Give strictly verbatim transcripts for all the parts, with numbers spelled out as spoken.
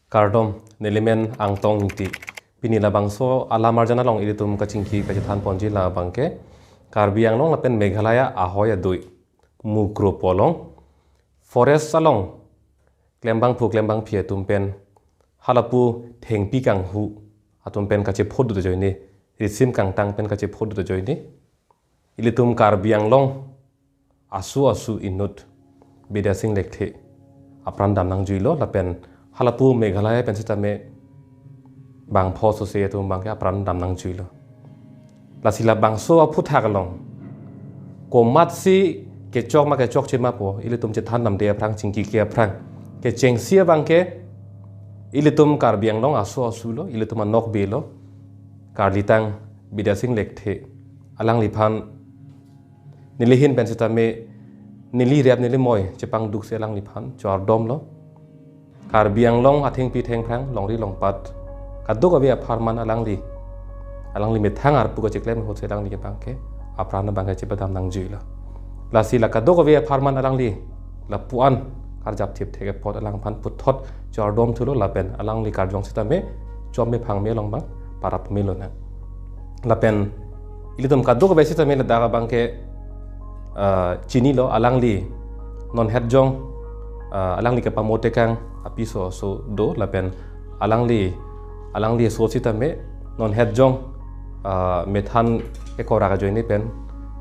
Kardom, nelimen Angtong Ingti. Pini labangso alam arjan along ilitum kachingki kachethan ponji labangke Karbi Anglong lapen Meghalaya ahoi adui Mukropo along, forest along klembangphu klembangphi atum pen, halapu thengpi kanghu atum pen kachephodut ajoine, risim kangtang pen kachephodut ajoine, ilitum Karbi Anglong asu asu inut Bidya Sing Lekthe apran dam nangjuilo, lapen halapu Meghalaya pen sitame bangpho sose atum abangke apran dam nangjuilo. Lasi labangso aphuthak along komatsi kechok ma kechokche ma pu ilitum chethan damde aphrang, chingkike aphrang, kechengsi abangke ilitum Karbi Anglong asu asu lo, ilitum anokbe lo, karlitang Bidya Sing Lekthe, alangliphan neli ahin pen sitame neli rep neli moi chepangduk si alangliphan cho-ardomlo. Karbi Anglong athengpi thengphrang, longri longpat, kadokave apharman alangli, alangli methang arpu kacheklem ahut si alangli abangke apran abangke chepadam nangjuilo. Lasi la kadokave apharman alangli lapu-an karjap thip thek apot alangphan puthot cho-ardom thulo, lapen alangli karjong sitame chom me phang me along abang parap me lonang. Lapen ilitum kadokave sitame ladak abangke, ah, chinilo, alangli non het jong, ah, alangli kepamotekang apiso so do, lapen alangli, alangli so sitame non het jong, ah, methan ekorak ajoine pen,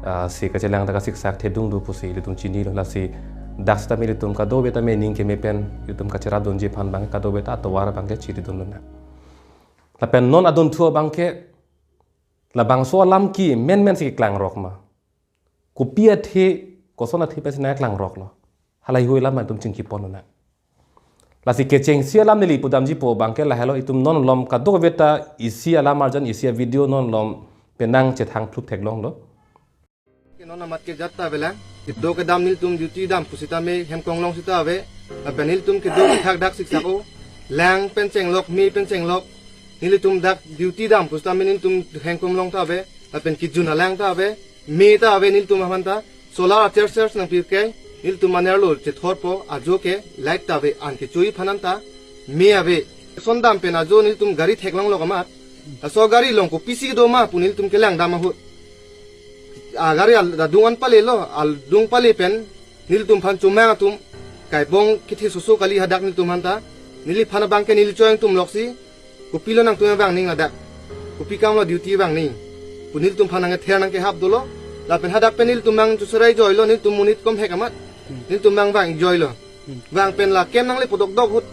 ah, si kachelang ta kasiksak thedung do pusi ilitum chinilo. Lasi dak sitame ilitum kadokave tame ning keme pen ilitum kacheradunji aphan abang kadokave ta atovar abangke chiridun lonang. Lapen non adunthu abangke labangso alam ke menmen si keklangrok ma, kopi athe, koson athe pensi nangklangroklo, halahei alam atum chingkipon lonang. Lasi kechengsi alam neli pudamji pu abangke lahelo, itum non malom kadokave ta isi alam arjan, isi avideo non malom penang chethang phluk theklonglo. Ke non amat ke jat ta avelang, kedo kedam nelitum duty dam pusitame hemkong along sita ave, lapen nelitum kedo kethak dak siksako, lang pen chenglok, me pen chenglok, nelitum dak duty dam pusitame nelitum hemkong along ta ave, lapen kejun alang ta ave, me ta ave, nelitum aphan ta solar acher cher nangpirke, nelitum anerlo chethorpo, ajo ke light ta ave, an kechui aphan an ta me ave. Son dam pen ajo nelitum gari theklonglok amat, laso gari along kopisi do ma pu nelitum kelang dam ahut, a gari al adung an palelo, adung pale pen nelitum aphan chomang atum, kaibong kethe soso kali hadak nelitum aphan ta, neliphan abangke neli choyang atum loksi, kopilo nangtum vang ning ladak, kopi kam lo duty vang ning pu nelitum aphan nangther nangkehap dolo. Lapen hadak pen nelitum abang chuserai joilo, nelitum monit komhek amat, nelitum abang vang joilo. Vang pen la kem nangle podok dok ahut,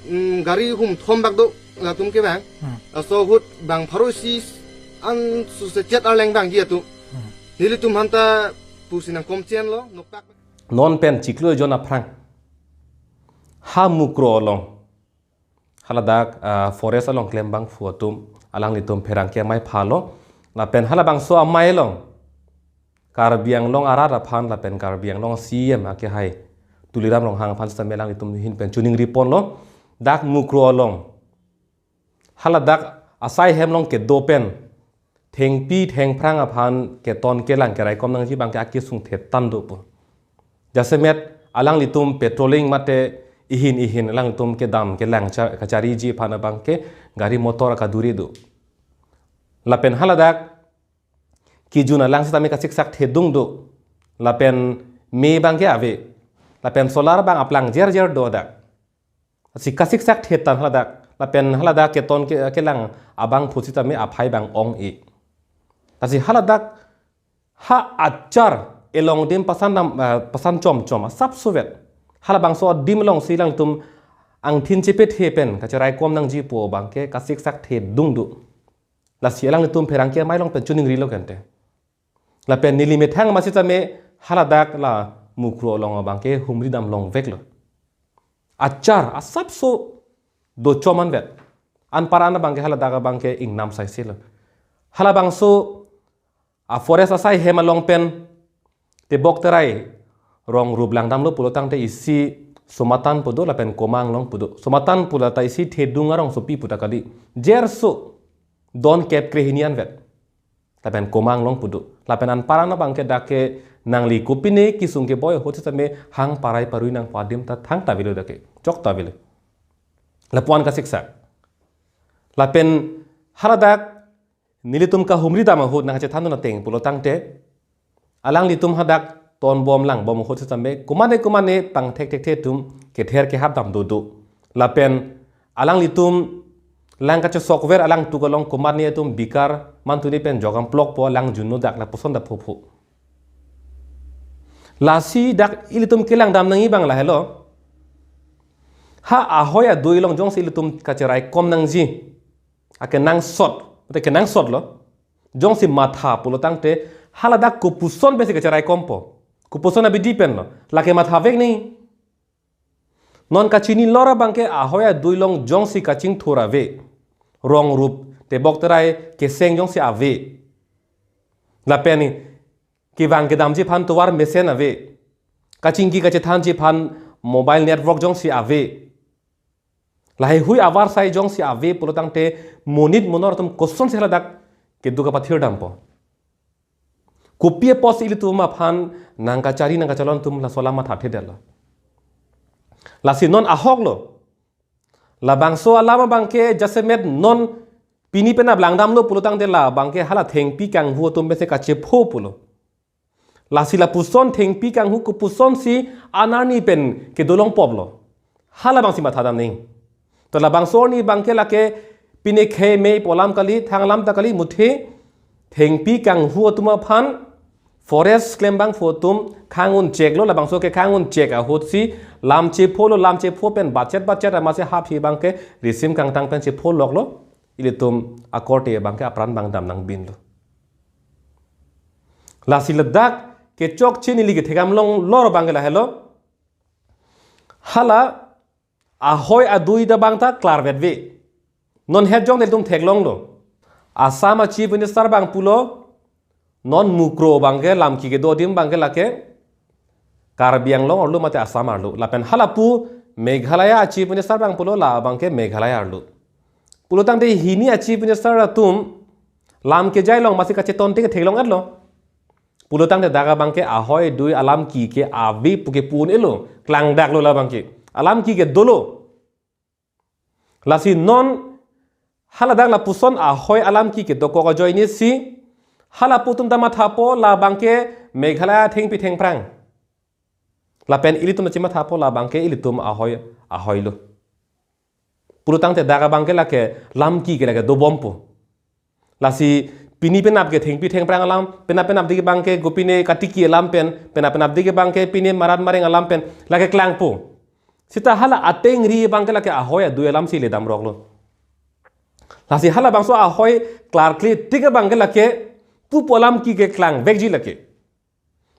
mm, gari hum thom bak do, latum ke vang. Hmm. Laso ahut bang pharo isi an suse chet arleng vangji atum. Hmm. Nelitum aphan ta pusi nangkomchenlo, noktak. Non pen chiklo jon aphrang ha Mukro along, haladak, ah, forest along klembangphu atum, alanglitum pherangke amei phalo, lapen halabangso amei along Karbi Anglong arat aphan lapen Karbi Anglong C E M akehai Tuliram Ronghang aphan sitame alanglitum ahin pen choningri ponlo. Dak Mukro along, haladak asai hem along kedo pen thengpi thengphrang aphan keton kelang keraikom nangji abangke akesung thetan do pu. Jasemet alanglitum patrolling mate ihin ihin alanglitum kedam kelang cha-, kachariji aphan abangke gari motor akaduri do. Lapen haladak kejun alang sitame kasiksak thedung do. Lapen me abangke ave. Lapen solar abang aplang jer jer do dak. Si kasiksak thetan haladak. Lapen haladak keton ke, kelang abangphu sitame aphai abang ong-e. Lasi haladak ha achar elong adim pasan nam, eh, pasan chom chom asapso vet. Halabangso adim alongsi alanglitum angthin chepethe pen kacheraikom nangji pu abangke kasiksak thedung do. Lasi alanglitum pherangke amei along pen choningrilo kente. Lapen neli methang amat sitame haladak la Mukro along abangke humri dam longveklo. Achar asapso do chom an vet. Anpar an abangke haladak abangke ingnam saiselo. Halabangso a forest asai hem along pen tebok terai rong rup langdamlo pulo tangte isi Somatan pu do lapen Komang Anglong pu do. Somatan pu lata isi thedung arongsopi pu ta kali. Jerso don kep krehini an vet. Lapen Komang Anglong pu do. Lapen anpar an abangke dak ke nangli kopine kesung keboi ahut sitame hang parai parui nangpo adim ta thangta avelo dak ke. Chokta avelo. Lapuan kasiksak. Lapen haladak nelitum kahumri dam ahut nangchethan dun ateng pulo tangte, alanglitum hadak tonbom langbom ahut sitame komatne komatne pangthek thekthe atum kether kehap dam dodo. Lapen alanglitum lang kachesokver alangtuk along komatne atum bikar mantuni pen jogam plokpo, alang junno dak lapuson da phopho. Lasi dak ilitum kelang dam nangji abang lahelo. Ha ahoi adui along jongsi ilitum kacheraikom nangji, akenangsot, mate kenangsotlo. Jongsi matha pulo tangte haladak kopuson pensi kacheraikompo, kopuson abidi penlo, lake matha vek nangji. Non kachini lor abangke ahoi adui along jongsi kachingthur ave, rong rup tebok terai keseng jongsi ave, lapen kevang kedamji aphan tovar mesen ave, kachingki kachethanji aphan mobile network jongsi ave, lahai hui avarsai jongsi ave pulo tangte monit monor atum kosonsi haladak keduk kapathir dampo? Kopi apotsi ilitum aphan nangkachari nangkacholon atum laso alam mathathedetlo. Lasi non ahoklo. Labangso alam abangke jasemet non pini penap langdamlo pulo tangte labangke hala thengpi kanghu atum pensi kachepho pulo. Lasi lapuson thengpi kanghu kopusonsi anarni pen kedolong poplo, halabangsi matha dam nangji. To labangso arni abangke lake pine khei mei pu alam kali, thang alam ta kali, muthe thengpi kanghu atum aphan forest klembangphu atum khangun cheklo, labangso kekhang-un chek ahutsi lam chepholo, lam chepho pen bachet bachet amatsi haphi abangke risim kangtang pen chepho loklo, ilitum akorte abangke apran abang dam nangbinlo. Lasi ladak kechokche neli kethekdam long lor abangke lahelo. Hala ahoi adui ta abang ta klarvetve. Non het jong ilitum theklonglo. Assam a Chief Minister abang pulo, non Mukroh abangke lamki kedo adim abangke lake Karbi Anglong arlo mate Assam arlo. Lapen halapu Meghalaya a Chief Minister abang pulo, la abangke Meghalaya arlo. Pulo tangte hini a Chief Minister atum lam kejai along amatsi kachetonte ketheklong-etlo. Pulo tangte dak abangke ahoi adui alamki ke ave pu kepu un-elo, klangdaklo labangke. Alamki ke dolo. Lasi non haladak lapuson ahoi alamki kedokok ajoinesi halapu atum ta mathapo labangke Meghalaya thengpi thengphrang. Lapen ilitum ta chemathapo labangke ilitum ahoi ahoilo. Pulo tangte dak abangke lake lamki ke lake dobompo. Lasi pini penap ke thengpi thengphrang alam, penap penapdik abangke gopine katiki alam pen, penap penapdik abangke pine marat mareng alam pen lake klangpo. Seta hala atengri abangke lake ahoi adui alamsi ledamroklo. Lasi halabangso ahoi klarkletik abangke lake pupu alamki ke klangvekji lake.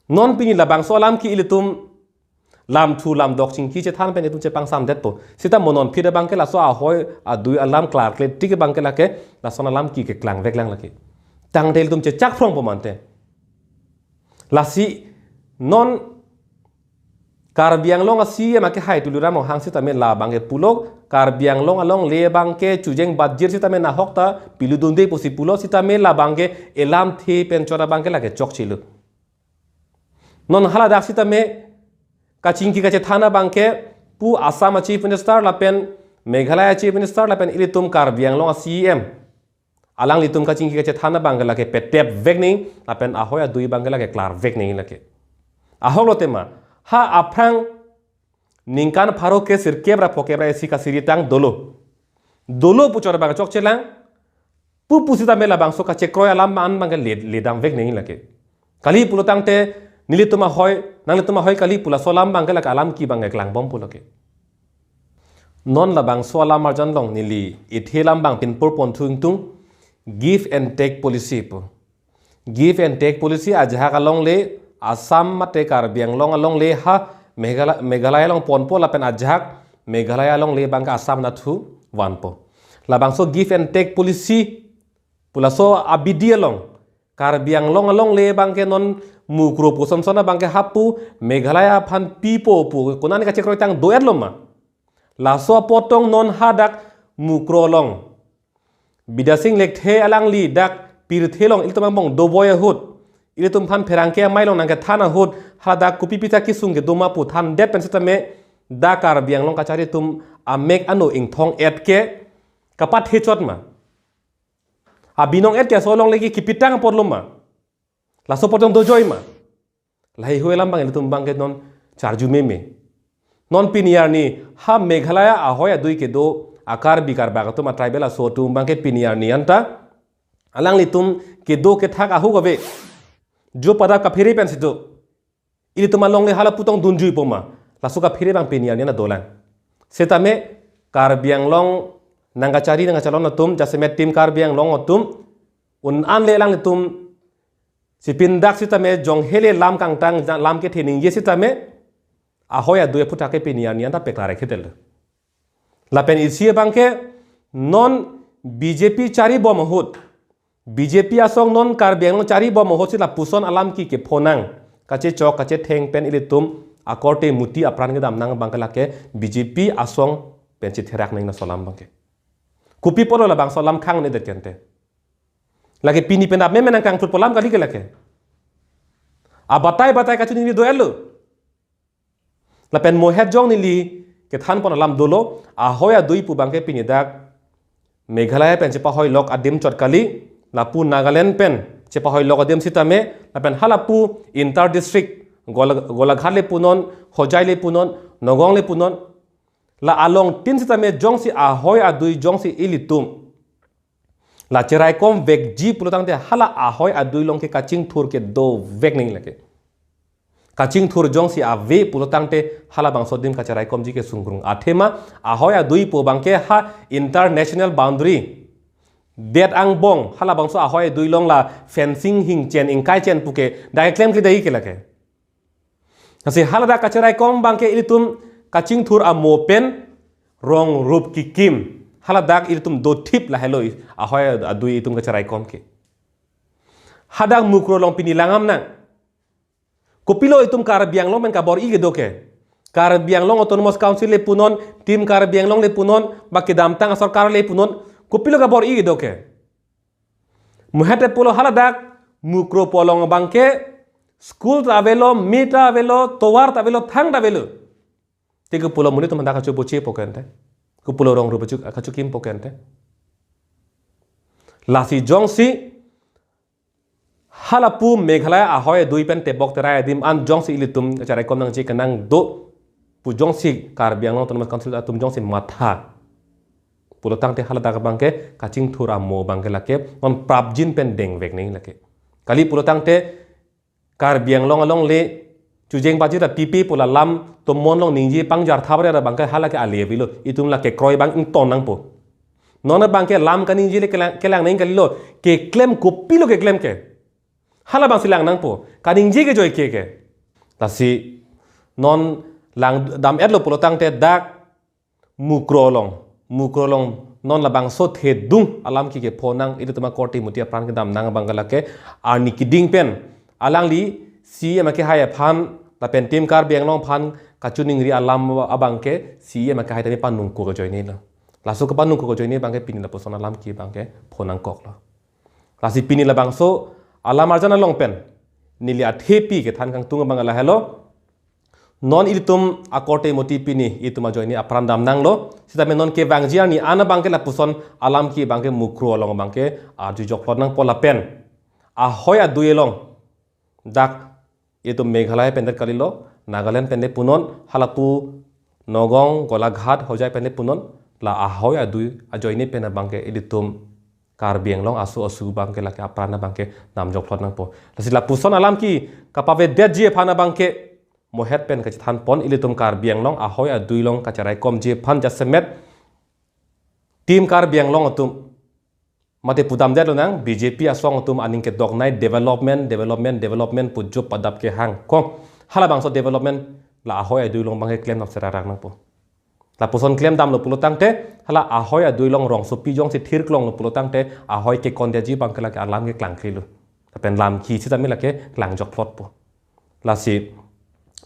Non pini labangso alamki ilitum lamthu lamdok chingki chethan pen itum chepangsamdetpo. Seta mo non aphi abangke laso ahoi adui alam klarkletik abangke lake lason alamki ke klangveklang lake. Tangte ilitum chechakphrongpo mante. Lasi non Karbi Anglong a C E M ake hai Tuliram Ronghang sitame labangke pulo, Karbi Anglong alongle abangke chujeng batjir sitame nahok ta piludunde pusi pulo, sitame labangke elamthe pen chot abangke lake chokchelo. Non haladak sitame kachingki kachethan abangke pu Assam a Chief Minister lapen Meghalaya Chief Minister lapen ilitum Karbi Anglong a C E M, alanglitum kachingki kachethan abangke lake petepvek nangji lapen ahoi adui abangke lake klarvek nangji lake. Ahoklo tema, ha aphrang ningkan pharo ke sirkep ra phokep ra isi kasiritang dolo. Dolo pu chot abang chokchelang. Pupu sitame labangso kachekroi alam an abangke le, ledamvek nangji lake. Kali pulo tangte nelitum ahoi, nanglitum ahoi kali pu laso alam abangke lake alamki abangke klangbompo lake. Non labangso alam arjan along neli ithe alam abang pinpur ponthu ingtung, give and take policy pu. Give and take policy ajahak alongle Assam mate Karbi Anglong alongle ha Meghala-, Meghalaya along ponpo lapen ajahak Meghalaya alongle abangke Assam nathu vanpo. Labangso give and take policy pu laso abidi along Karbi Anglong alongle abangke non Mukroh pu sonson abangke happu Meghalaya aphan pipo pu konane kachekroitang do-etlo ma? Laso apot tong non hadak Mukroh along Bidya Sing Lekthe alangli dak pirthe along ilitum angbong doboi ahut, ilitum aphan pherangke amei along nangkethan ahut, hadak kopi pita kesung kedo ma pu thandet pen sitame dak Karbi Anglong kachari atum amek ano ingthong-et ke kapathe chot ma? Abinong-et ke aso alongle ke kipitang apotlo ma? Laso apot jong dojoi ma? Lahei hui alam abang ilitum abangke non charju meme. Non pini arni ha Meghalaya ahoi adui kedo a Karbi Karbak atum a tribal aso atum abangke pini arni anta alanglitum kedo kethak ahok ave. Jo pada kaphere pensi do. Ilitum alongle hala putong dunjuipo ma? Laso kaphere abang pini arni anta dolang. Setame Karbi Anglong nangkachari nangkachelon atum, jasemet Team Karbi Anglong atum, un-an le alanglitum sipindak setame jonghele lam kangtang, lam kethe ningje setame ahoi adui aphuthak ke pini arni anta peklarek hetel. Lapen isi abangke non B J P charibom ahut, B J P asong non Karbi Anglong charibom ahut si lapuson alam ki kephonang, kachechok kachetheng pen ilitum akorte muti apran kedam nang abangke lake B J P asong pensi therak nang laso alam abangke. Kopi apotlo labangso alam khang ne det kente? Lake pini pen ap meme nangkangthurpo alam kali ke lake. Abatai batai kachiningri do-etlo. Lapen mohet jong neli kethanpon alam dolo, ahoi adui pu abangke pini dak Meghalaya pen chepahoilok adim chot kali, lapu Nagaland pen chepahoilok adim setame, lapen halapu inter district, Gola-, Golaghat le punon, Hojai le punon, Nagaon le punon, la alongtin setame jongsi ahoi adui jongsi ilitum la cheraikom vekji pulotangte hala ahoi adui along ke kachingthur ke dovek nang lake. Kachingthur jongsi ave pulotangte halabangso adim kacheraikomji ke sungkrung. Athema ahoi adui pu abangke ha international boundary det angbong, halabangso ahoi adui along la fencing hingchen ingkaichen puke dak klemkle dei ke lake. Lasi haladak kacheraikom abangke ilitum kachingthur amo pen rong rup kikim. Haladak ilitum dothip lahelo ahoi adui itum kacheraikom ke. Hadak Mukroh along pini langdam nang. Kopilo itum Karbi Anglong pen kabor-i kedo ke? Karbi Anglong Autonomous Council le punon, Team Karbi Anglong le punon, ba kedamtang asorkar le punon, kopilo kabor-i kedo ke? Mohet pulo haladak Mukroh pu along abangke school ta avelo, me ta avelo, tovar ta avelo, thang ta avelo. Te kopulo monit atum hadak kachobochepo kente? Kopulo rong rup kacho-, kachokimpo kente? Lasi jongsi halapu Meghalaya ahoi adui pen tebok terai adim an jongsi ilitum kacheraikom nangji kenang do pu jongsi Karbi Anglong Autonomous Council atum jongsi matha pulotangte haladak abangke kachingthur amo abangke lake non prapjin pen dengvek nang lake. Kali pulotangte Karbi Anglong alongle chujeng baji ta pipe pu la lam tomon along ningje pangjar thabre ra abangke halake ale avelo, itum lake kroi abang ington nangpo. Non abangke lam kaningje le kelang, kelang nang kalilo, keklem kopilo keklem ke. Halabangsi lang nangpo, kaningje kejoi ke ke. Lasi non langdam-etlo pulotangte dak Mukroh along, Mukroh along non labangso thedung alam ki kephonang ilitum akorte muti apran kedam nang abangke lake arni keding pen alangli C E M akehai aphan lapen Team Karbi Anglong aphan kachiningri alam abangke C E M akehai tame panungkok ajoinelo. Laso kepanungkok ajoine abangke pini lapuson alam ki abangke phonangkoklo. Lasi pini labangso alam arjan along pen neli athepi kethan kangtung abang lahelo. Non ilitum akorte muti pini itum ajoine apran dam nanglo. Setame non kevangji arni an abangke lapuson alam ki abangke Mukroh along abangke arju jokplot nangpo lapen ahoi adui along dak itum Meghalaya pen det kalilo, Nagaland pen le punon, halapu Nagaon, Golaghat, Hojai pen le punon, la ahoi adui ajoine pen abangke ilitum Karbi Anglong aso aso abangke lake apran abangke dam jokplot nangpo. Lasi lapuson alam ki kapavedetji aphan abangke mohet pen kachethanpon ilitum Karbi Anglong ahoi adui along kacheraikomji aphan jasemet Team Karbi Anglong atum mate pudamdetlo nang, B J P asong atum aning kedoknei development, development, development pu jo padap kehang kong. Halabangso development la ahoi adui along abangke klem nap serarak nangpo. Lapuson klem damlo pulotangte hala ahoi adui along rongsopi jongsi thirklonglo pulotangte ahoi kekondetji abangke lake alam ke klangklelo. Lapen lam ki setame lake klang jokplotpo. Lasi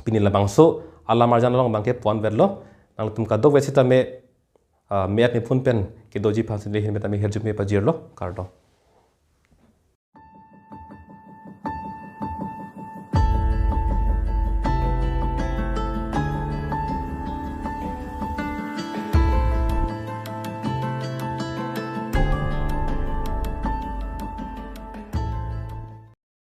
pini labangso alam arjan along abangke ponvetlo. Nangtum kadokave setame, ah, me-et nephun pen kedoji aphansi neli ahin pen tame hirjume pajirlo, kardom.